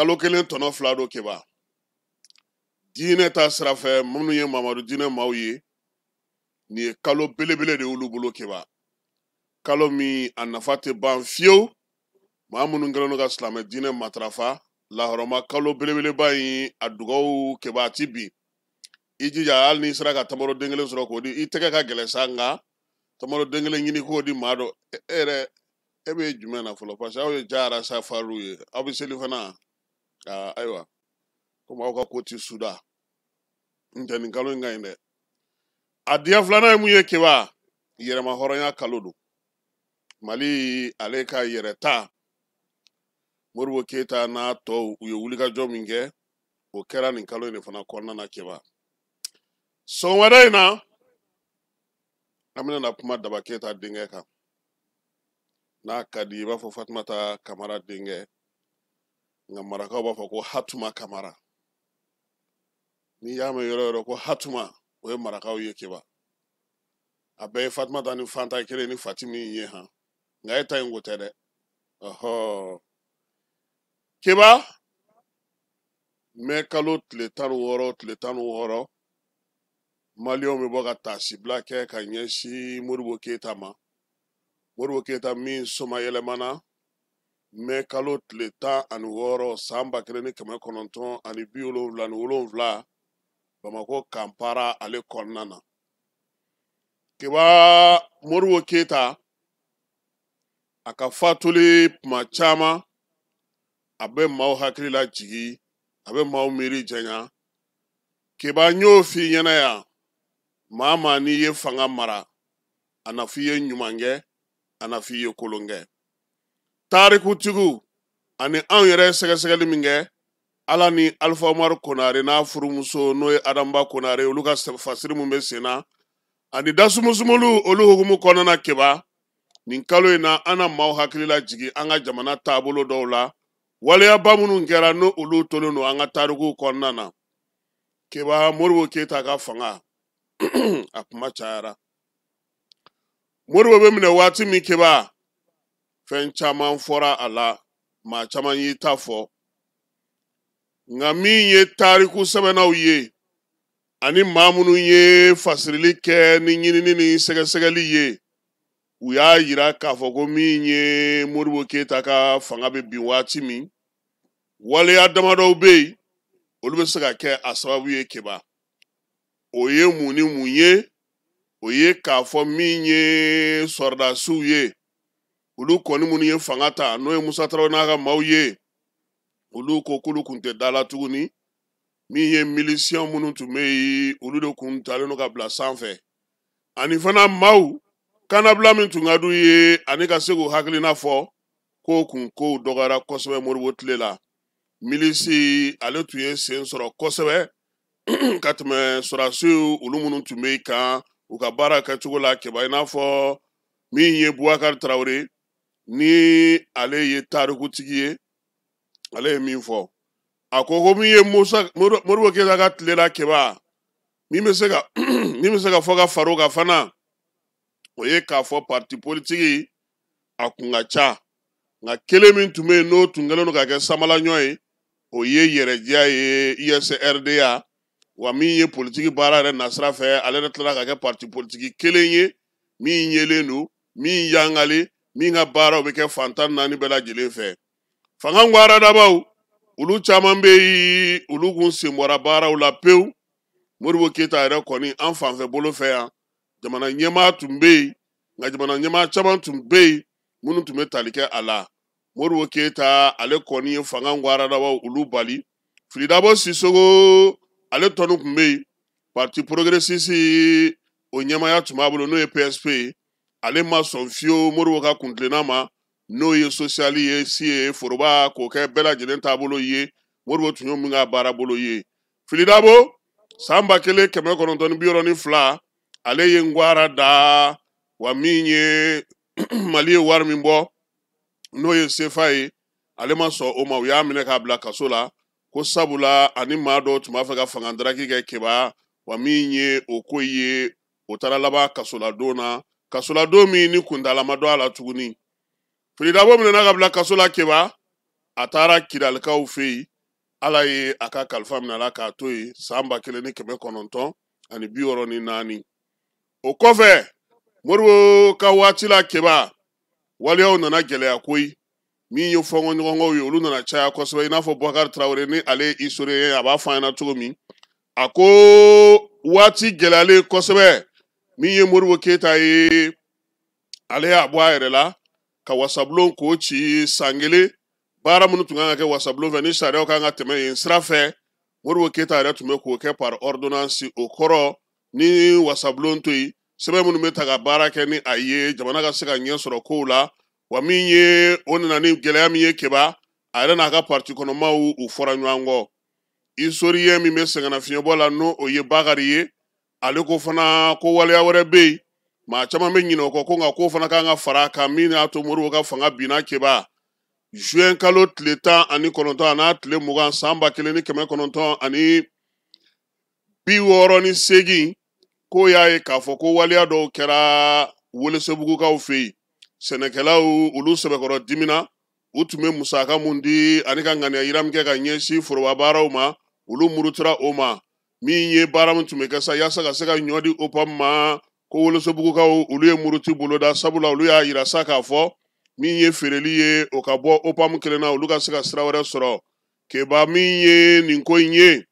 Kalo kelen tɔnɔ fila don Keba. Diinɛ ta sira fɛ, minnu ye Mamadu diinɛ maaw ye, nin ye kalo belebele de y'olu bolo Keba. Kalo min a nafa tɛ ban fiyewu. Maa minnu kɛlen don ka silamɛ diinɛ matarafa, lahɔrɔma kalo belebeleba in a dugawu Keba a ti bin. I jija hali n'i sera ka tamaro den kelen sɔrɔ k'o di, i tɛgɛ ka gɛlɛn sa, nka tamaro den kelen ɲini k'o di maa dɔ. E yɛrɛ e bɛ jumɛn na fɔlɔ? Parce que aw ye jara sa fariw ye, aw bɛ seli fana. Aa ayiwa, komi aw ka ko ti suda, n tɛ nin kalo in ka ɲi dɛ. A diya filanan ye mun ye Keba? Yɛrɛma hɔrɔnya kalo don. Mali ale ka yɛrɛ ta, Modibo Keyita n'a tɔw u ye wulikajɔ min kɛ, o kɛra nin kalo in de fana kɔnɔna na Keba. Sɔgɔmada in na, an bɛna na kuma Daba Keyita denkɛ kan. N'a ka di i b'a fɔ Fatumata Kamara denkɛ, nka marakaw b'a fɔ ko Hatuma Kamara. N'i y'a mɛn yɔrɔ yɔrɔ ko Hatuma, o ye marakaw ye Keba. A bɛɛ ye Fatumata ni Fanta kelen ni Fati min ye han, nka e ta in ko tɛ dɛ. Ɔhɔ Keba, mɛ kalo tile 16, tile 16, maliyɛnw bɛ bɔ ka taasibila kɛ ka ɲɛsin Modibo Keyita ma. Modibo Keyita min somayɛlɛmana mɛ kalo tile 16 san 1977 Bamakɔ Kanpara ale kɔnɔna na. Keba, Modibo Keyita a ka fatuli tuma caman a bɛ maaw hakili lajigin, a bɛ maaw miiri janya. Keba, n y'o f'i ɲɛna yan, maa maa n'i ye fanga mara, a na f'i ye ɲuman kɛ, a na f'i ye kolon kɛ. Tarikutigiw ani anw yɛrɛ ye sɛgɛsɛgɛli min kɛ, Ala ni Alifa Umaru Konare n'a furumuso n'o ye Adamba Konare, olu ka fasiri mun bɛ sen na ani dasumusumulu, olu hukumu kɔnɔna na Keba, nin kalo in na an na maaw hakili lajigin an ka jamana taabolo dɔw la, waleyaba minnu kɛra n'o olu tolen don an ka tarikuw kɔnɔna na. Keba, Modibo Keyita ka fanga a kuma cayara. Modibo bɛ minɛ waati min Keba, fɛn caman fɔra a la, maa caman y'i ta fɔ, nka min ye tariku sɛbɛnnaw ye ani maa minnu ye fasirili kɛ ni ɲinini ni sɛgɛsɛgɛli ye, u y'a yira k'a fɔ ko min ye Modibo Keyita ka fanga bɛ bin waati min, waleya damadɔw bɛ yen, olu bɛ se ka kɛ a sababu ye Keba. O ye mun ni mun ye? O ye k'a fɔ min ye sɔrɔdasiw ye, olu kɔni minnu ye fanga ta, n'o ye Musa Tarawele n'a ka maaw ye, olu ko k'olu kun tɛ da la tuguni. Min ye milisiyɛn minnu tun bɛ yen, olu de kun talen don ka bila sanfɛ, ani fana maaw kannabila min tun ka d'u ye ani ka se k'u hakilina fɔ, k'o kun kow dɔgɔyara kosɛbɛ Modibo tile la. Milisi ale tun ye sen sɔrɔ kosɛbɛ ka tɛmɛ sɔrɔdasiw olu minnu tun bɛ yen kan u ka baara kɛcogo la Keba. I n'a fɔ min ye Bubakari Tarawele, ni ale ye tarikutigi ye, ale ye min fɔ, a ko ko min ye Musa Modibo Keyita ka tile la Keba, min bɛ se ka min bɛ se ka fɔ ka far'o kan fana, o ye k'a fɔ parti politiki a kun ka ca, nka kelen min tun bɛ yen n'o tun kɛlen don ka kɛ samalaɲɔ ye, o ye yɛrɛdiya ye, USRDA. Wa min ye politiki baara yɛrɛ nasira fɛ, ale yɛrɛ tilala ka kɛ parti politiki kelen ye min yelen don, min yangalen, min ka baaraw bɛ kɛ fantan naani bɛɛ lajɛlen fɛ. Fanga ngwaradabaw olu caman bɛ yen, olu kun sen bɔra baaraw la pewu. Modibo Keyita yɛrɛ kɔni, an fanfɛ bolo fɛ yan, jamana ɲɛmaa tun bɛ yen, nka jamana ɲɛmaa caman tun bɛ yen minnu tun bɛ tali kɛ a la. Modibo Keyita ale kɔni ye fanga ngwaradabaw olu bali. Filidabo Sisoko ale tɔnu tun bɛ yen, parti progressiste o ɲɛmaaya tun b'a bolo, n'o ye PSP ye. Ale ma sɔn fiyewu Modibo ka kuntilenna ma, n'o ye sosiyali ye, si ye foroba k'o kɛ bɛɛ lajɛlen taabolo ye. Modibo tun y'o min ka baara bolo ye. Filidabo san 1962, ale ye ngwara da. Wa min ye Mali ye wari min bɔ, n'o ye sefa ye, ale ma sɔn o ma. U y'a minɛ k'a bila kaso la, ko sabula ani maa dɔw tun b'a fɛ ka fanga daraki kɛ Keba. Wa min ye o ko ye, o taara laban kasoladon na, kasoladon min ni kuntaala ma dɔn a la tuguni. Filidabo minɛna ka bila kaso la Keba, a taara Kidalikaw fɛ yen. Ala ye a ka kalifa minɛ a la k'a to yen san 1964. O kɔfɛ Modibo ka waati la, Keba, waleyaw nana gɛlɛya koyi. Min ye fɔnkɔɲɔgɔnkɔw ye, olu nana caya kosɛbɛ. I n'a fɔ Bubakari Tarawele, ni ale ye historien ye, a b'a fɔ an ɲɛna cogo min. A ko waati gɛlɛyalen kosɛbɛ, min ye Modibo Keyita ye, ale y'a bɔ a yɛrɛ la ka wasabulon k'o ci san kelen. Baara minnu tun kan ka kɛ wasabulon fɛ, ni sariyaw kan ka tɛmɛ yen sira fɛ, Modibo Keyita yɛrɛ tun bɛ k'o kɛ par ordonnance. O kɔrɔ, ni wasabulon to yen, sɛbɛn minnu bɛ ta ka baara kɛ ni a ye, jamana ka se ka ɲɛ sɔrɔ kow la. Wa min ye o nana ni gɛlɛya min ye, Keba, a yɛrɛ n'a ka parti kɔnɔmaw, u fɔra ɲɔgɔn kɔ. Historien min bɛ sɛgɛnnafiɲɛbɔ la, n'o o ye Bakari ye, ale ko fana ko waleya wɛrɛ bɛ yen, maa caman bɛ ɲinɛ o kɔ, ko nka k'o fana kan ka fara a kan. Min y'a to Modibo ka fanga binna, Keba, juin kalo tile 19 a n'a tile 20 san 1968, k'o y'a ye k'a fɔ ko waleya dɔw kɛra Welesebugukaw fɛ yen. Sɛnɛkɛlaw, olu sɛbɛkɔrɔ dimina. U tun bɛ musaka mun di ani ka ŋaniya yira min kɛ ka ɲɛsin foroba baaraw ma, olu murutira o ma. Min ye baara min tun bɛ kɛ sa yaasa ka se ka ɲɔ di OPAM ma, ko Wolosobugukaw, olu ye muruti boloda, sabula olu y'a yira sa k'a fɔ min ye feereli ye, o ka bɔ OPAM kelen na, olu ka se ka sira wɛrɛ sɔrɔ. Keba, min ye nin ko in ye,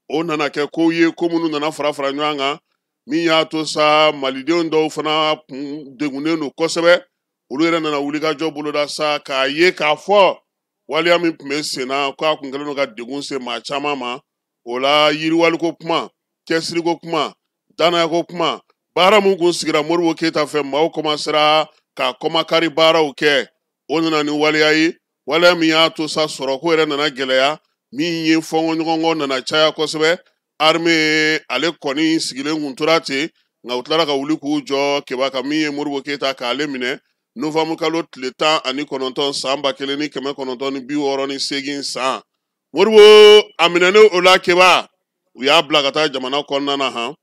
o nana kɛ ko ye, ko minnu nana fara fara ɲɔgɔn kan, min y'a to sa malidenw dɔw fana kun degunnen don kosɛbɛ. Olu yɛrɛ nana wulikajɔ boloda sa k'a ye k'a fɔ waleya min tun bɛ sen na, k'a kun kɛlen don ka degun se maa caman ma. O la, yiriwaliko kuma, cɛsiriko kuma, danayako kuma, baara min kun sigira Modibo Keyita fɛ, maaw kɔmasera ka kɔmakari baaraw kɛ. O nana ni waleya ye, waleya min y'a to sa sɔrɔko yɛrɛ nana gɛlɛya. Min ye fɔnkɔɲɔgɔnkɔ nana caya kosɛbɛ. Armée, ale kɔni sigilen kun tora ten, nka u tilara ka wuli k'u jɔ, Keba, ka min ye Modibo Keyita, k'ale minɛ novembre kalo tile 19 san 1968 san. Modibo a minɛnen o la, Keba, u y'a bila ka taa jamana kɔnɔna na han.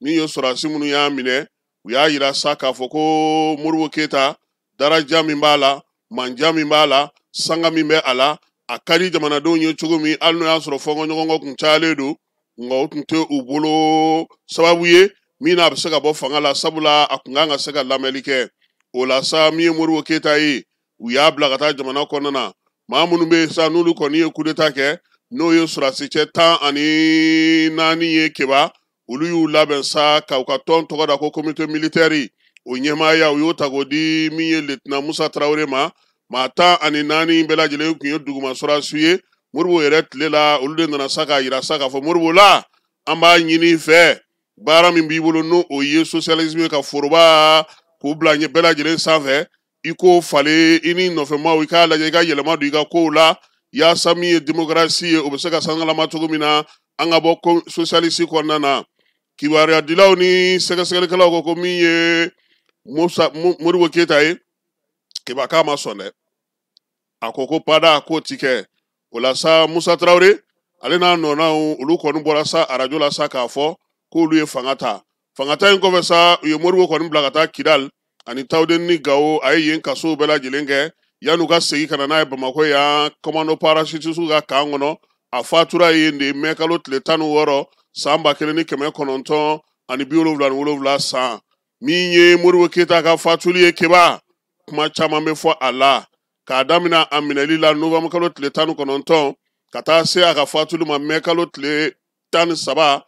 Min ye sɔrɔdasi minnu y'a minɛ, u y'a yira sa k'a fɔ ko Modibo Keyita, daraja min b'a la, manja min b'a la, sanga min bɛ a la, a ka di jamanadenw ye cogo min, hali n'o y'a sɔrɔ fɔnkɔɲɔgɔnkɔ kun cayalen don, nka o tun tɛ u bolo sababu ye min n'a bɛ se ka bɔ fanga la, sabula a kun kan ka se ka lamɛnli kɛ. O la sa, min ye Modibo Keyita ye, u y'a bila ka taa jamana kɔnɔna na. Maa minnu bɛ yen sa, n'olu kɔni ye kudeta kɛ, n'o ye sɔrɔdasi 14 ye, Keba, olu y'u labɛn sa ka u ka tɔn tɔgɔ da ko comité militaire. O ɲɛmaaya, u y'o ta k'o di min ye lieutenant Musa Tarawele ma. Maa 14 bɛɛ lajɛlen tun ye duguma sɔrɔdasiw ye Modibo yɛrɛ tile la. Olu de nana sa k'a yira sa k'a fɔ Modibo la, an b'a ɲini i fɛ, baara min b'i bolo, n'o o ye socialisme ye, ka foroba k'u bila ɲɛ bɛɛ lajɛlen sanfɛ, i k'o falen i ni nɔfɛmaw, i k'a lajɛ i ka yɛlɛma don i ka kow la, yaasa min ye démocratie ye, o bɛ se ka sangalama cogo min na, an ka bɔ socialiste kɔnɔna na. Kibaruyadilaw ni sɛgɛsɛgɛlikɛlaw ko ko min ye Musa Modibo Keyita ye, Keba, k'a ma sɔn dɛ. A ko ko pada, k'o ti kɛ. O la sa, Musa Tarawele, ale n'a nɔnaw, olu kɔni bɔra sa arajo la sa k'a fɔ k'olu ye fanga ta. Fanga ta in kɔfɛ sa, u ye Modibo kɔni bila ka taa Kidal ani Tawudeni ni Gawo. A ye yen kasow bɛɛ lajɛlen kɛ yan'u ka segin ka na n'a ye Bamakɔ yan, commando parachutiste ka camp kɔnɔ. A fatura yen de mɛ kalo tile 16 san 1977 san. Min ye Modibo Keyita ka fatuli ye, Keba, kuma caman bɛ fɔ a la, k'a daminɛ a minɛli la novembre kalo tile 19 ka taa se a ka fatuli ma mɛ kalo tile 13,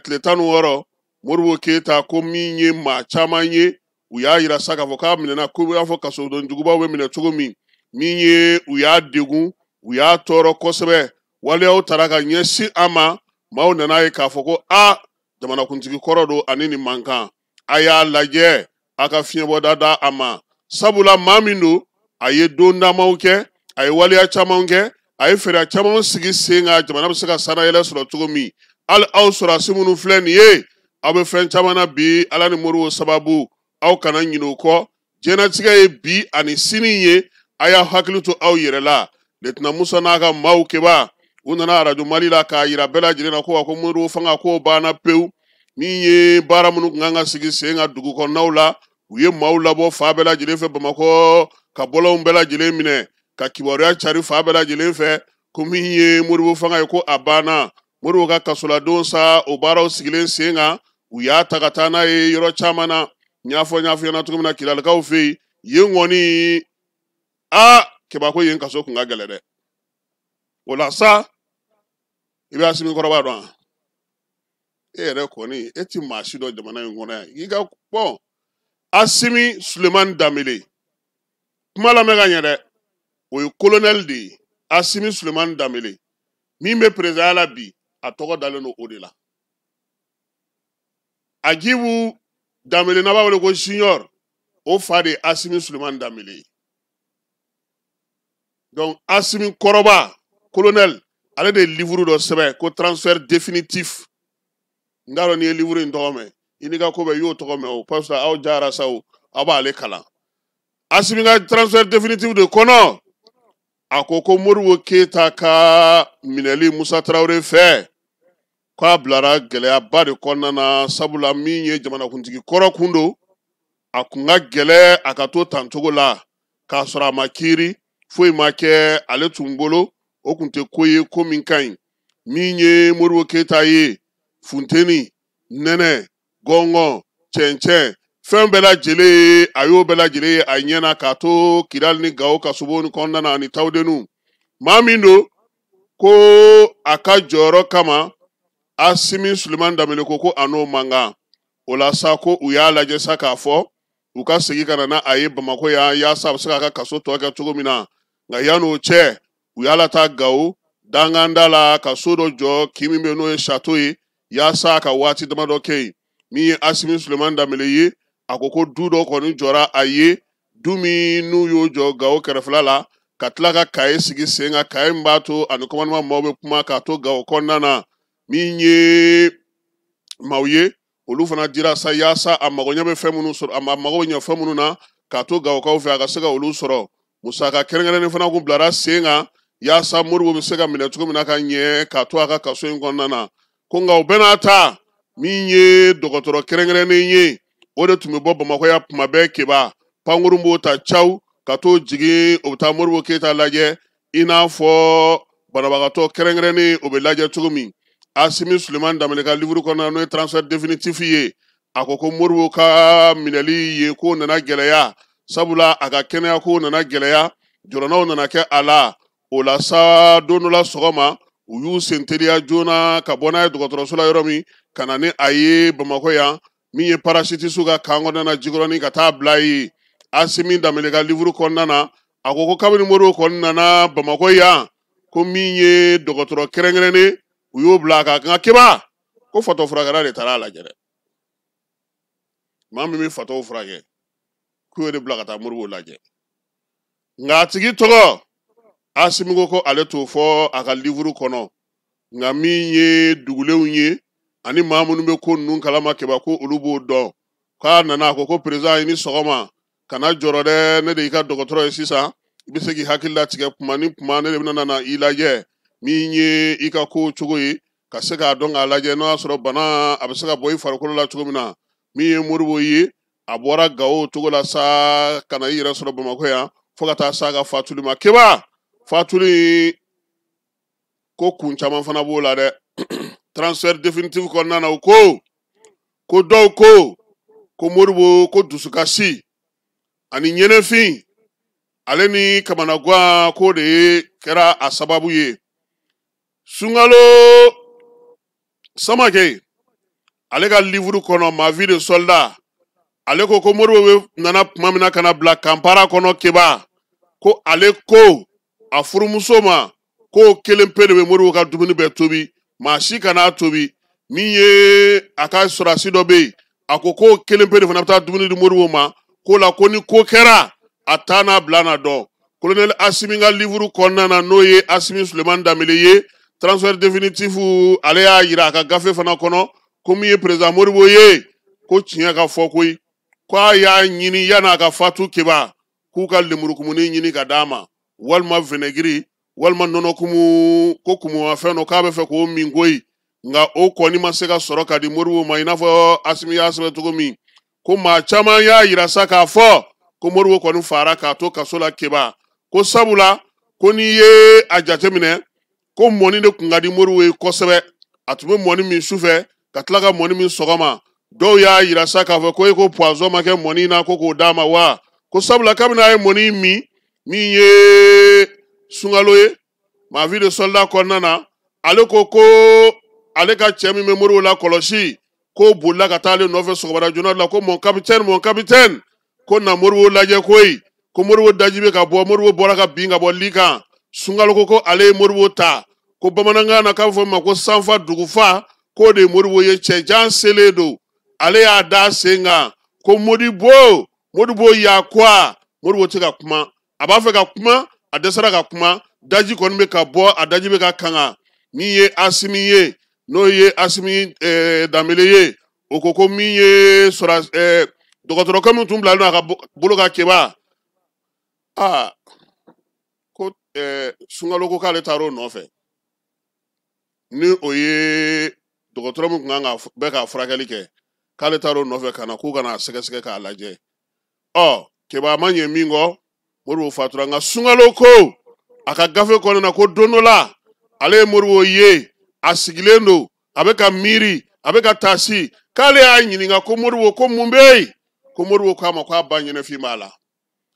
tile 16. Modibo Keyita, ko min ye maa caman ye, u y'a yira sa k'a fɔ k'a minɛna ko b'a fɔ kasoden jugubaw bɛ minɛ cogo min. Min ye u y'a degun, u y'a tɔɔrɔ kosɛbɛ, waleyaw tara ka ɲɛsin a ma. Maaw nana ye k'a fɔ ko a jamanakuntigi kɔrɔ don, ani nin man kan, a y'a lajɛ a ka fiɲɛbɔda da a ma, sabula maa min don, a ye don damaw kɛ, a ye waleya caman kɛ, a ye fɛɛrɛ caman sigi sen kan, jamana bɛ se ka sanayɛlɛ sɔrɔ cogo min. Hali aw sɔrɔdasi minnu filɛ nin ye, aw bɛ fɛn caman na bi Ala ni Modibo sababu, aw kana ɲinɛ o kɔ. Diɲɛlatigɛ ye bi ani sini ye, a y'a hakili to aw yɛrɛ la. Lieutenant Musa n'a ka maaw, Keba, u nana arajo Mali la k'a yira bɛɛ lajɛlen na ko wa ko Modibo fanga k'o banna pewu. Min ye baara minnu tun kan ka sigi sen kan dugu kɔnɔnaw la, u ye maaw labɔ fa bɛɛ lajɛlen fɛ Bamakɔ, ka bɔlɔnw bɛɛ lajɛlen minɛ, ka kibaruya cari fa bɛɛ lajɛlen fɛ. Ko min ye Modibo fanga ye, ko a banna. Modibo ka kasoladon sa, o baaraw sigilen sen kan, u y'a ta ka taa n'a ye yɔrɔ caman na. N y'a fɔ n y'a fɔ ɲɛna cogo min na, Kidalikaw fɛ yen, yen kɔni, aa, Keba, ko yen kaso kun ka gɛlɛn dɛ. O la sa, i bɛ Asimi kɔrɔba dɔn wa? E yɛrɛ kɔni, e ti maa si dɔn jamana in kɔnɔ yan. I ka bɔn Asimi Sulemani Danbele kuma lamɛn ka ɲɛ dɛ, o ye kolonɛli de ye. Asimi Sulemani Danbele min bɛ perezidanya la bi, a tɔgɔ dalen don o de la. Agibu Danbele, n'a b'a wele ko Junior, o fa de ye Asimi Sulemani Danbele ye. Donc Asimi kɔrɔba colonel, ale de ye livre dɔ sɛbɛn ko Transfert définitif. N t'a dɔn n'i ye livre in tɔgɔ mɛn, i n'i ka ko bɛɛ, i y'o tɔgɔ mɛn o, parce que aw jara sa o, aw b'ale kalan. Asimi ka Transfert définitif de kɔnɔ, a ko ko Modibo Keyita ka minɛli Musa Tarawele fɛ, k'a bilara gɛlɛyaba de kɔnɔna na, sabula min ye jamanakuntigi kɔrɔ kun don, a kun ka gɛlɛ a ka to tancogo la k'a sɔrɔ a ma kiiri foyi ma kɛ ale tun bolo. O kun tɛ ko ye ko min ka ɲi. Min ye Modibo Keyita ye, funteni, nɛnɛ, gɔngɔn, cɛncɛn, fɛn bɛɛ lajɛlen, a y'o bɛɛ lajɛlen ye a ɲɛ na k'a to Kidali ni Gawo kasobon ni kɔnɔna na ani Tawudeniw. Maa min don ko a ka jɔyɔrɔ kama, Asimi Sulemani Danbele ko a n'o man kan. O la sa, ko u y'a lajɛ sa k'a fɔ u ka segin ka na n'a ye Bamakɔ yan, yaasa a bɛ se k'a ka kaso tɔ kɛ cogo min na. Nka yann'o cɛ, u y'a lataa Gawo danganda la ka so dɔ jɔ, kin min bɛ n'o ye château ye, yaasa ka waati damadɔ kɛ yen. Min ye Asimi Sulemani Danbele ye, a ko ko du dɔ kɔni jɔra a ye, du min n'u y'o jɔ Gawo kɛrɛfɛla la, ka tila ka kaye sigi sen kan, kaye min b'a to ani commandement maaw bɛ kuma k'a to Gawo kɔnɔna na. Min ye maaw ye, olu fana dira sa yaasa a mago ɲɛ bɛ fɛn minnu sɔrɔ, a mago bɛ ɲɛ fɛn minnu na k'a to Gawokaw fɛ, a ka se ka olu sɔrɔ. Musaka kɛrɛnkɛrɛnnen fana kun bilara sen kan yaasa Modibo bɛ se ka minɛ cogo min na ka ɲɛ k'a to a ka kaso in kɔnɔna na. Ko nka o bɛɛ n'a ta, min ye dɔgɔtɔrɔ kɛrɛnkɛrɛnnen ye, o de tun bɛ bɔ Bamakɔ yan tuma bɛɛ. Keba, pankurun b'o ta caw ka t'o jigin, o bɛ taa Modibo Keyita lajɛ i n'a fɔ banabagatɔ kɛrɛnkɛrɛnnen o bɛ lajɛ cogo min. Asimi Sulemani Danbele ka livre kɔnɔna, n'o ye Transfert définitif ye, a ko ko Modibo ka minɛli ye ko nana gɛlɛya, sabula a ka kɛnɛya ko nana gɛlɛya, jɔrɔnaw nana kɛ a la. O la sa, don dɔ la sɔgɔma, u y'u sen teliya joona ka bɔ n'a ye dɔgɔtɔrɔso la yɔrɔ min, ka na ni a ye Bamakɔ yan, min ye parachutiste ka camp kɔnɔna na Jikɔrɔni, ka taa bila yen. Asimi Danbele ka livre kɔnɔna na, a ko ko kabini Modibo kɔni nana Bamakɔ yan, ko min ye dɔgɔtɔrɔ kɛrɛnkɛrɛnnen, u y'o bila a kan. Nka Keba, ko fatɔ furakɛla de taara a lajɛ dɛ. Maa min bɛ fatɔw furakɛ, k'u y'o de bila ka taa Modibo lajɛ. Nka a tigi tɔgɔ, Asimi ko ko ale t'o fɔ a ka livre kɔnɔ. Nka min ye dugulenw ye ani maa minnu bɛ ko ninnu kalama, Keba, ko olu b'o dɔn. K'a nana, a ko ko président, i ni sɔgɔma, kana jɔrɔ dɛ, ne de y'i ka dɔgɔtɔrɔ ye sisan, i bɛ se k'i hakili latigɛ kuma ni kuma, ne de bɛna na i lajɛ, min ye i ka ko cogo ye, ka se k'a dɔn k'a lajɛ n'o y'a sɔrɔ bana a bɛ se ka bɔ i farikolo la cogo min na. Min ye Modibo ye, a bɔra Gawo cogo la sa ka na i yɛrɛ sɔrɔ Bamakɔ yan fo ka taa s'a ka fatuli ma. Keba, fatuli ko kun caman fana b'o la dɛ. Transfert définitif kɔnɔna na, u ko ko dɔw ko ko Modibo ko dusukasi ani ɲɛnɛfin ale ni kamanagan, k'o de ye kɛra a sababu ye. Sunkalo Samakɛ, ale ka livre kɔnɔ Ma vie de soldat, ale ko ko Modibo bɛ nana tuma min na ka na bila camp para kɔnɔ, Keba, ko ale ko a furumuso ma k'o kelen pe de bɛ Modibo ka dumuni bɛɛ tobi, maa si kan'a tobi. Min ye a ka sɔrɔdasi dɔ bɛ yen, a ko k'o kelen pe de fana bɛ taa dumuni di Modibo ma. Ko la ko ni ko kɛra, a taa n'a bila na dɔn. Colonel Asimi ka livre kɔnɔna na, n'o ye Asimi Sulemani Danbele ye, Transfert définitif, ale y'a yira a ka gafe fana kɔnɔ ko min ye président Modibo ye, ko tiɲɛ ka fɔ koyi, ko a y'a ɲini yan'a ka fatu, Keba, k'u ka lemurukumuni ɲini ka d'a ma, walima vinaigre, walima nɔnɔkumu, ko kumumafɛn dɔ, k'a bɛ fɛ k'o min koyi. Nka o kɔni ma se ka sɔrɔ ka di Modibo ma. I n'a fɔ Asimi y'a sɛbɛn cogo min, ko maa caman y'a yira sa k'a fɔ ko Modibo kɔni fara k'a to kaso la, Keba, ko sabula ko n'i ye a jateminɛ Ko mɔni de kun ka di Modibo ye kosɛbɛ. A tun bɛ mɔni min sufɛ ka tila ka mɔni min sɔgɔma. Dɔw y'a yira sa k'a fɔ ko e ko poison ma kɛ mɔni na ko k'o d'a ma wa? Ko sabula kabini a ye mɔni min, min ye sunkalo ye, Ma vie de soldat kɔnɔna na, ale ko ko ale ka cɛ min bɛ Modibo lakɔlɔsi, k'o bolila ka taa ale nɔfɛ sɔgɔmada joona la, ko mon capitaine, mon capitaine, ko na Modibo lajɛ koyi, ko Modibo daji bɛ ka bɔ, Modibo bɔra ka bin ka bɔ li kan. Sunkalo ko ko ale ye Modibo ta, ko bamanankan na k'a bɛ fɔ min ma ko sanfa dugufa, k'o de ye Modibo ye, cɛjan selen don, ale y'a da sen kan, ko Modibo, Modibo y'a quoi? Modibo tɛ ka kuma, a b'a fɛ ka kuma, a dɛsɛra ka kuma, daji kɔni bɛ ka bɔ, a daji bɛ ka kanga. Min ye Asimi ye, n'o ye Asimi Danbele ye, o ko ko min ye sɔrɔ dɔgɔtɔrɔkɛ min tun bilalen don a ka bolo kan Keba, aa ko Sunkalo ko k'ale taara o nɔfɛ, ni o ye dɔgɔtɔrɔ min tun kan ka bɛ ka furakɛli kɛ, k'ale taara o nɔfɛ ka na k'u ka n'a sɛgɛsɛgɛ k'a lajɛ. Ɔ Keba ma ɲɛ min kɔ, Modibo fatura. Nka Sunkalo ko a ka gafe kɔnɔna na ko don dɔ la ale ye Modibo ye, a sigilen don, a bɛ ka miiri, a bɛ ka taasi, k'ale y'a ɲininka ko Modibo ko mun bɛ yen? Ko Modibo k'a ma k'a ba ɲɛnɛfin b'a la.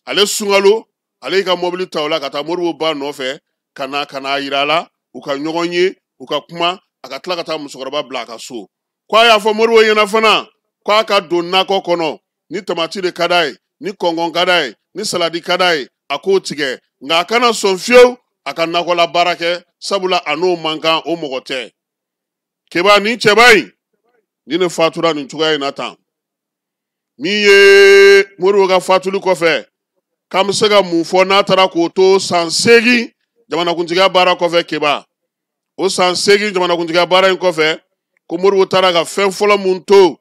Ale Sunkalo, ale y'i ka mɔbili ta o la ka taa Modibo ba nɔfɛ ka na ka n'a yira a la, u ka ɲɔgɔn ye, u ka kuma, a ka tila ka taa musokɔrɔba bila a ka so. Ko a y'a fɔ Modibo ɲɛna fana k'a ka don nakɔ kɔnɔ, ni tamati de ka d'a ye, ni kɔngɔn ka d'a ye, ni saladi ka d'a ye, a k'o tigɛ, nka a kana sɔn fiyewu a ka nakɔla baara kɛ, sabula a n'o man kan, o mɔgɔ tɛ. Keba, nin cɛba in ni ne fatura nin cogoya in na tan, min ye Modibo ka fatuli kɔfɛ, k'an bɛ se ka mun fɔ n'a taara k'o to san 8 jamanakuntigiya baara kɔfɛ? Keba, o san 8 jamanakuntigiya baara in kɔfɛ, ko Modibo taara ka fɛn fɔlɔ mun to,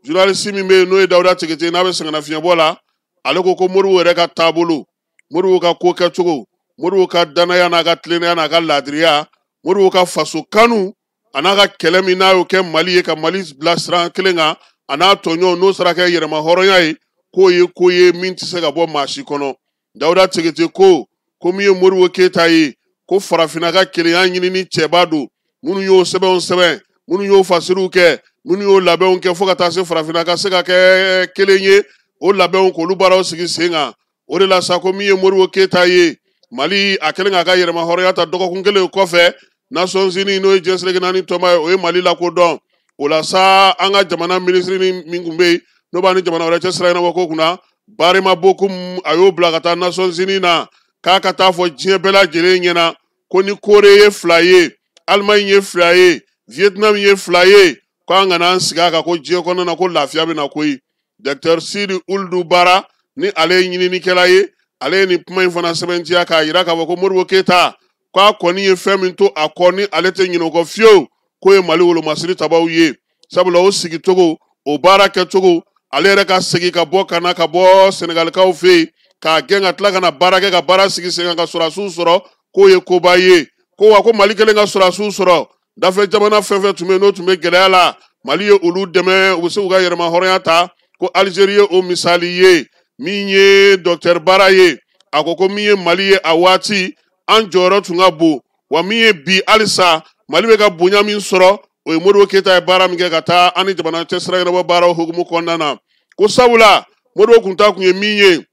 journaliste min bɛ yen n'o ye Dawuda Tegete, n'a bɛ sɛgɛnnafiɲɛbɔ la, ale ko ko Modibo yɛrɛ ka taabolo, Modibo ka ko kɛcogo, Modibo ka danaya n'a ka tilennenya n'a ka laadiriya, Modibo ka faso kanu a n'a ka kɛlɛ min n'a y'o kɛ Mali ye ka Mali bila sira kelen kan, a n'a tɔɲɔgɔnw n'o sera kɛ yɛrɛma hɔrɔnya ye, k'o ye ko ye min tɛ se ka bɔ maa si kɔnɔ. Dawuda Tegete ko ko min ye Modibo Keyita ye, ko farafinna ka kelenya ɲinini cɛba don, minnu y'o sɛbɛnw sɛbɛn, minnu y'o fasiriw kɛ, minnu y'o labɛnw kɛ fo ka taa se farafinna ka se ka kɛ kelen ye, o labɛnw k'olu baaraw sigi sen kan. O de la sa, ko min ye Modibo Keyita ye, Mali a kɛlen k'a ka yɛrɛma hɔrɔnya ta dɔgɔkun kelen kɔfɛ, Nations Unies n'o ye diɲɛ seleke naani tɔnba ye, o ye Mali lakodɔn. O la sa, an ka jamana minisiri min tun bɛ yen n'o b'a ni jamana wɛrɛ cɛ sira ɲɛnabɔ ko kunna, Barima Bokum, a y'o bila ka taa Nations Unies na k'a ka taa fɔ diɲɛ bɛɛ lajɛlen ɲɛna ko ni Kore ye 2 ye, Allemagne ye 2 ye, Vietnam ye 2 ye, k'an kana an sigi a kan ko diɲɛ kɔnɔna na ko lafiya bɛ na koyi. Docteur Sidi Uldu Bara, ni ale ye ɲininikɛla ye, ale ye nin kuma in fana sɛbɛntiya k'a yira k'a fɔ ko Modibo Keyita k'a kɔni ye fɛn min to a kɔ ni ale tɛ ɲinɛ o kɔ fiyewu, k'o ye Mali wolomasiri tabaw ye, sabula o sigicogo, o baara kɛcogo, ale yɛrɛ ka segin ka bɔ ka na ka bɔ Senegalikaw fɛ yen k'a gɛn ka tila ka na baara kɛ ka baara sigi sen kan ka sɔrɔdasiw sɔrɔ, k'o ye koba ye. Ko wa ko Mali kɛlen ka sɔrɔdasiw sɔrɔ, dafɛ jamana fɛn fɛn tun bɛ yen n'o tun bɛ gɛlɛya la, Mali ye olu dɛmɛ u bɛ se k'u ka yɛrɛma hɔrɔnya ta, ko Algérie ye o misali ye. Min ye docteur Bara ye, a ko ko min ye Mali ye a waati, an jɔyɔrɔ tun ka bon, wa min ye bi halisa Mali bɛ ka bonya min sɔrɔ, o ye Modibo Keyita ye baara min kɛ ka taa an ni jamana cɛ sira ɲɛnabɔ baaraw hukumu kɔnɔna na. Ko sabula Modibo kunta kun ye min ye,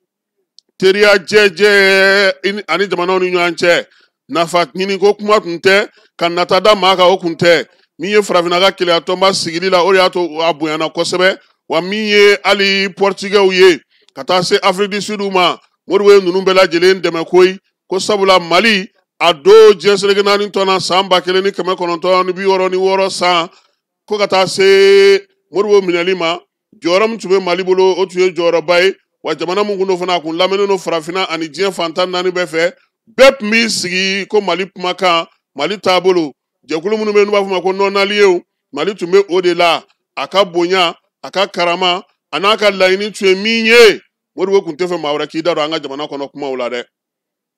teriya jɛjɛ ani jamanaw ni ɲɔgɔn cɛ, nafa ɲini ko kuma tun tɛ, ka nata da maa kan o kun tɛ. Min ye farafinna ka kelenya tɔnba sigili la, o de y'a to a bonyana kosɛbɛ. Wa min ye hali Portugais ye ka taa se Afrique du Sud ma, Modibo ye ninnu bɛɛ lajɛlen dɛmɛ koyi. Ko sabula Mali a don diɲɛ seleke naani tɔn na san 1966 san, ko ka taa se Modibo minɛli ma, jɔyɔrɔ min tun bɛ Mali bolo, o tun ye jɔyɔrɔba ye. Wa jamana min kun don fana, a kun lamɛnnen don farafinna ani diɲɛ fan 14 bɛɛ fɛ. Bɛɛ tun b'i sigi ko Mali kumakan, Mali taabolo, jɛkulu minnu bɛ yen n'u b'a fɔ ma ko non-alliés, Mali tun bɛ o de la. A ka bonya, a ka karama, a n'a ka laɲini tun ye min ye, Modibo tun tɛ fɛ maa wɛrɛ k'i da don an ka jamana kɔnɔ kumaw la dɛ.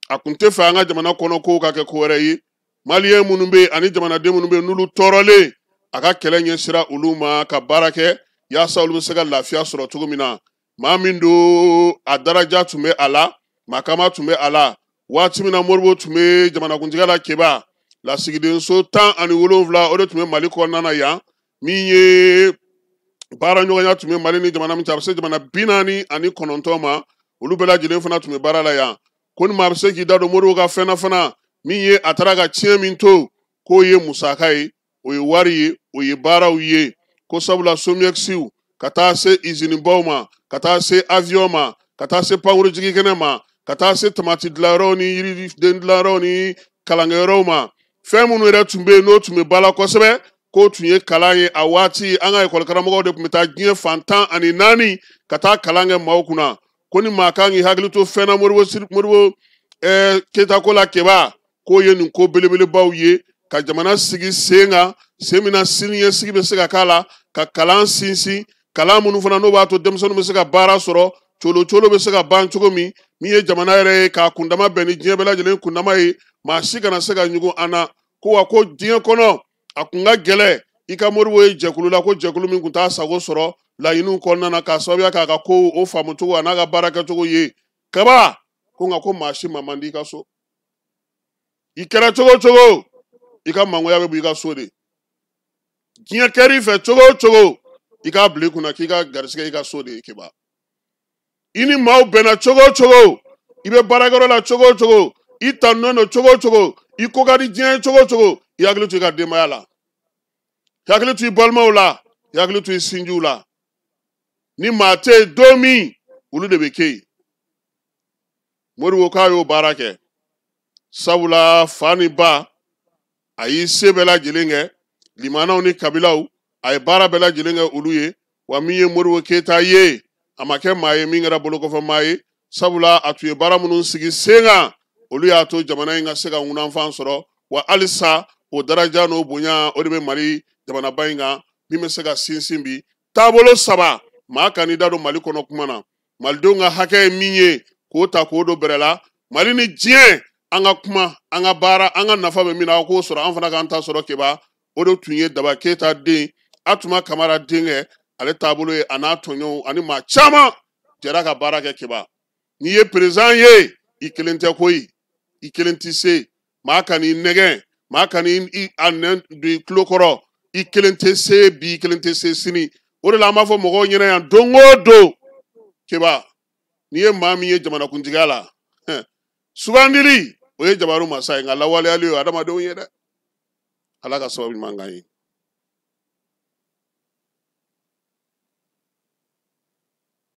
A kun tɛ fɛ an ka jamana kɔnɔ kow ka kɛ ko wɛrɛ ye. Maliyɛn minnu bɛ yen ani jamanaden minnu bɛ yen n'olu tɔɔrɔlen, a ka kɛlɛ ɲɛsira olu ma ka baara kɛ yaasa olu bɛ se ka lafiya sɔrɔ cogo min na. Maa min don, a daraja tun bɛ a la, makama tun bɛ a la. Waati min na Modibo tun bɛ jamanakuntigiya la, Keba, Lasigidenso 17, o de tun bɛ Mali kɔnɔna na yan. Min ye baara ɲɔgɔnya tun bɛ Mali ni jamana min cɛ, a bɛ se jamana 49 ma. Olu bɛɛ lajɛlen fana tun bɛ baara la yan. Ko ni maa bɛ se k'i da don Modibo ka fɛn na fana, min ye a taara ka tiɲɛ min to, k'o ye musaka ye, o ye wari ye, o ye baaraw ye. Ko sabula SOMIEXiw, ka taa se izinibaw ma, ka taa se avion ma, ka taa se pankurujigikɛnɛ ma, ka taa se tamati dilanyɔrɔw ni yiriden dilanyɔrɔw ni kalankɛyɔrɔw ma, fɛn minnu yɛrɛ tun bɛ yen n'o tun bɛ ba la kosɛbɛ, k'o tun ye kalan ye. A waati an ka ekɔli karamɔgɔw de tun bɛ taa diɲɛ fan 14 ka taa kalan kɛ maaw kunna. Ko ni maa kan k'i hakili to fɛn na Modibo Keyita ko la Keba, k'o ye nin ko belebelebaw ye ka jamana sigi sen kan, sen min na siniɲɛsigi bɛ se ka k'a la, ka kalan sinsin, kalan minnu fana n'o b'a to denmisɛnninw bɛ se ka baara sɔrɔ, colo colo bɛ se ka ban cogo min, min ye jamana yɛrɛ ye k'a kundama bɛn ni diɲɛ bɛɛ lajɛlen kundama ye, maa si kana se ka ɲugun an na. Ko wa ko diɲɛ kɔnɔ a kun ka gɛlɛn i ka Modibo ye jɛkulu la, ko jɛkulu min kun t'a sago sɔrɔ laɲiniw kɔnɔna na, k'a sababuya k'a ka kow o faamucogo a n'a ka baara kɛcogo ye. Kaba ko nka ko maa si ma man di i ka so, i kɛra cogo o cogo i ka mangoya bɛ bɔ i ka so de. Diɲɛ kɛr'i fɛ cogo o cogo, i k'a bila i kunna k'i ka garisigɛ i ka so de ye. Keba, i ni maaw bɛnna cogo o cogo, i bɛ baarakɛyɔrɔ la cogo o cogo, i tanunen don cogo o cogo, i ko ka di diɲɛ ye cogo o cogo, i hakili to i ka denbaya la, i hakili to i balimaw la, i hakili to i sinjiw la. Ni maa tɛ yen don min, olu de bɛ kɛ yen. Modibo k'a y'o baara kɛ, sabula fa ni ba a y'i se bɛɛ lajɛlen kɛ, limanaw ni kabilaw a ye baara bɛɛ lajɛlen kɛ olu ye. Wa min ye Modibo Keyita ye, a ma kɛ maa ye min kɛra bolokɔfɛ maa ye, sabula a tun ye baara minnu sigi sen kan, olu y'a to jamana in ka se ka ŋunanfan sɔrɔ. Wa halisa o daraja n'o bonya, o de bɛ Mali jamanaba in kan, min bɛ se ka sinsin bi. Taabolo saba, maa kan'i da don Mali kɔnɔ kuma na. Malidenw ka hakɛ ye min ye, k'o ta k'o don bɛrɛ la. Mali ni diɲɛ, an ka kuma, an ka baara, an ka nafa bɛ min na, aw k'o sɔrɔ, an fana k'an ta sɔrɔ. Keba, o de tun ye Daba Keyita den, Atuma Kamara denkɛ, ale taabolo ye, a n'a tɔɲɔgɔnw ani maa caman jɛra ka baara kɛ. Keba, n'i ye perezan ye, i kelen tɛ koyi, i kelen tɛ se. Maa kan'i nɛgɛn, maa kan'i a nɛn don i tulo kɔrɔ, i kelen tɛ se bi, i kelen tɛ se sini. O de la an b'a fɔ mɔgɔw ɲɛna yan don o don, Keba, n'i ye maa min ye jamanakuntigiya la, sugandili o ye jabaru masa ye, nka lawaleyali o ye adamadenw ye dɛ. Ala ka sababu ɲuman k'an ye.